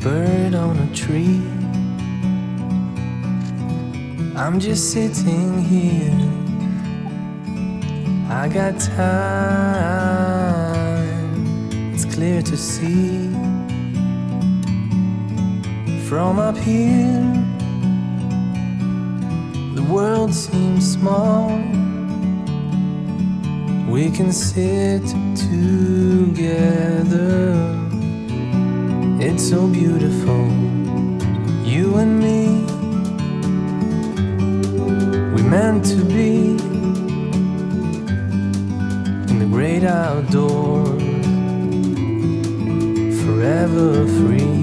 bird on a tree. I'm just sitting here. I got time, it's clear to see. From up here, the world seems small. We can sit together. It's so beautiful, you and me. We meant to be in the great outdoors, forever free.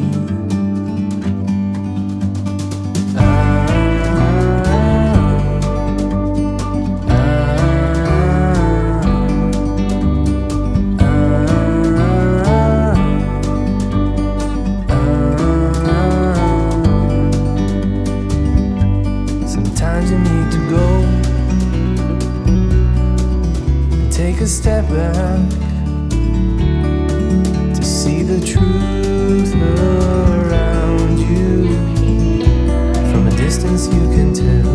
Sometimes you need to go and take a step back to see the truth around you. From a distance you can tell.